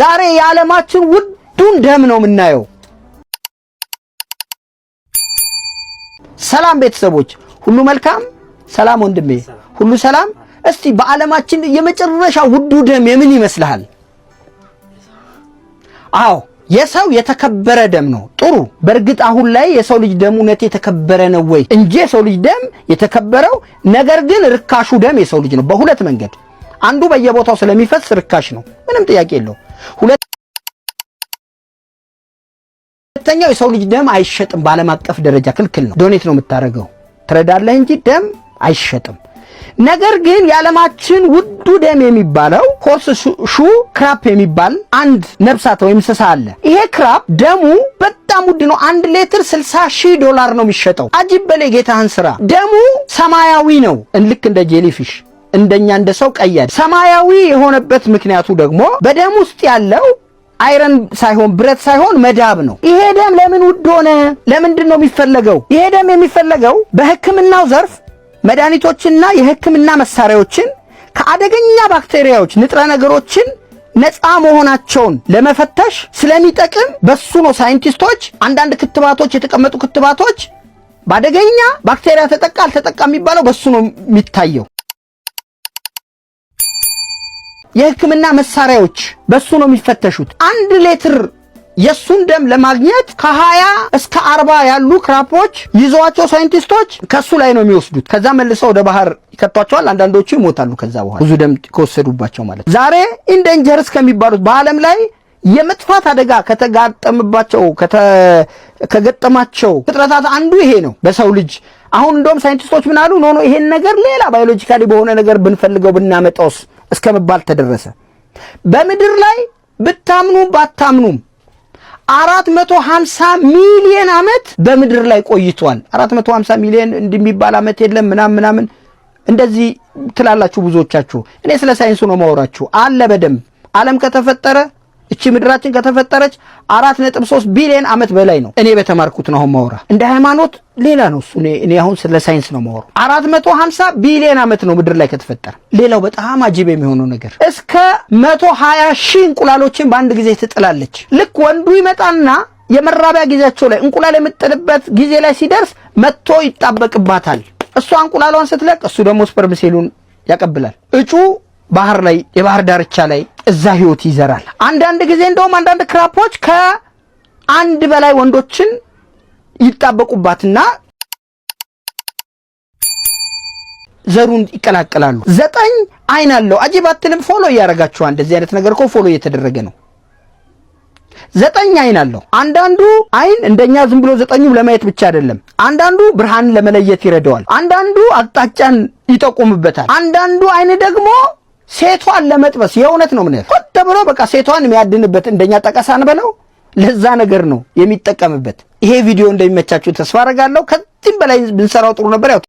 ዛሬ የዓለማችን ውዱን ደም ነው የምናየው። ሰላም ቤተሰቦች ሁሉ መልካም። ሰላም ወንድሜ፣ ሁሉ ሰላም። እስቲ በዓለማችን የመጨረሻ ውዱ ደም የምን ይመስልሃል? አዎ፣ የሰው የተከበረ ደም ነው። ጥሩ። በእርግጥ አሁን ላይ የሰው ልጅ ደም እውነት የተከበረ ነው ወይ? እንጂ የሰው ልጅ ደም የተከበረው፣ ነገር ግን ርካሹ ደም የሰው ልጅ ነው በሁለት መንገድ። አንዱ በየቦታው ስለሚፈስ ርካሽ ነው፣ ምንም ጥያቄ የለው። ሁለተኛው የሰው ልጅ ደም አይሸጥም፣ በዓለም አቀፍ ደረጃ ክልክል ነው። Donate ነው የምታደርገው፣ ትረዳለህ እንጂ ደም አይሸጥም። ነገር ግን የዓለማችን ውዱ ደም የሚባለው horseshoe crab የሚባል አንድ ነፍሳት ወይም እንስሳ አለ። ይሄ crab ደሙ በጣም ውድ ነው። 1 ሊትር 60 ሺህ ዶላር ነው የሚሸጠው። አጂብ በል የጌታህን ስራ። ደሙ ሰማያዊ ነው፣ ልክ እንደ jellyfish፣ እንደኛ እንደ ሰው ቀይ አይደል። ሰማያዊ የሆነበት ምክንያቱ ደግሞ በደም ውስጥ ያለው iron ሳይሆን፣ ብረት ሳይሆን መዳብ ነው። ይሄ ደም ለምን ውድ ሆነ? ለምንድን ነው የሚፈለገው? ይሄ ደም የሚፈለገው በሕክምናው ዘርፍ መድኃኒቶችና የሕክምና መሳሪያዎችን ከአደገኛ ባክቴሪያዎች ንጥረ ነገሮችን ነፃ መሆናቸውን ለመፈተሽ ስለሚጠቅም በሱ ነው። ሳይንቲስቶች አንዳንድ ክትባቶች፣ የተቀመጡ ክትባቶች በአደገኛ ባክቴሪያ ተጠቃ አልተጠቃ የሚባለው በሱ ነው የሚታየው። የሕክምና መሳሪያዎች በሱ ነው የሚፈተሹት። 1 ሊትር የሱን ደም ለማግኘት ከ20 እስከ 40 ያሉ crab ኦች ይዘዋቸው ሳይንቲስቶች ከሱ ላይ ነው የሚወስዱት። ከዛ መልሰው ወደ ባህር ይከቷቸዋል። አንዳንዶቹ ይሞታሉ። ከዛ በኋላ ብዙ ደም ከወሰዱባቸው ማለት ነው። ዛሬ endangered ከሚባሉት፣ በዓለም ላይ የመጥፋት አደጋ ከተጋጠመባቸው ከገጠማቸው ፍጥረታት አንዱ ይሄ ነው በሰው ልጅ። አሁን እንደውም ሳይንቲስቶች ምን አሉ? No, no፣ ይሄን ነገር ሌላ biologically በሆነ ነገር ብንፈልገው ብናመጣውስ እስከመባል ተደረሰ። በምድር ላይ ብታምኑም ባታምኑም 450 ሚሊዮን ዓመት በምድር ላይ ቆይቷል። 450 ሚሊዮን እንደሚባል ዓመት የለም ምናምን ምናምን እንደዚህ ትላላችሁ ብዙዎቻችሁ። እኔ ስለ ሳይንሱ ነው ማወራችሁ። አለ በደንብ። ዓለም ከተፈጠረ፣ እቺ ምድራችን ከተፈጠረች 4.3 ቢሊዮን ዓመት በላይ ነው። እኔ በተማርኩት ነው አሁን ማወራ። እንደ ሃይማኖት ሌላ ነው እሱ። እኔ አሁን ስለ ሳይንስ ነው ማወራው። 450 ቢሊዮን ዓመት ነው ምድር ላይ ከተፈጠረ። ሌላው በጣም አጂብ የሚሆነው ነገር እስከ 120 ሺህ እንቁላሎችን በአንድ ጊዜ ትጥላለች። ልክ ወንዱ ይመጣና የመራቢያ ጊዜያቸው ላይ፣ እንቁላል የምትጥልበት ጊዜ ላይ ሲደርስ መጥቶ ይጣበቅባታል። እሷ እንቁላሏን ስትለቅ እሱ ደግሞ sperm ሴሉን ያቀብላል። እጩ ባህር ላይ፣ የባህር ዳርቻ ላይ እዛ ህይወት ይዘራል። አንዳንድ ጊዜ እንደውም አንዳንድ crab ኦች ከአንድ በላይ ወንዶችን ይጣበቁባትና ዘሩን ይቀላቀላሉ። ዘጠኝ አይን አለው። አጂብ አትልም? Follow እያደረጋችሁ፣ እንደዚህ አይነት ነገር እኮ follow እየተደረገ ነው። ዘጠኝ አይን አለው። አንዳንዱ አይን እንደኛ ዝም ብሎ ዘጠኙም ለማየት ብቻ አይደለም። አንዳንዱ ብርሃንን ለመለየት ይረዳዋል። አንዳንዱ አቅጣጫን ይጠቁምበታል። አንዳንዱ አይን ደግሞ ሴቷን ለመጥበስ፣ የእውነት ነው፣ ምን ሆን ተብሎ በቃ ሴቷን የሚያድንበት፣ እንደኛ ጠቀሳን በለው፣ ለዛ ነገር ነው የሚጠቀምበት። ይሄ ቪዲዮ እንደሚመቻችሁ ተስፋ አደርጋለሁ። ከዚህም በላይ ብንሰራው ጥሩ ነበር። ያው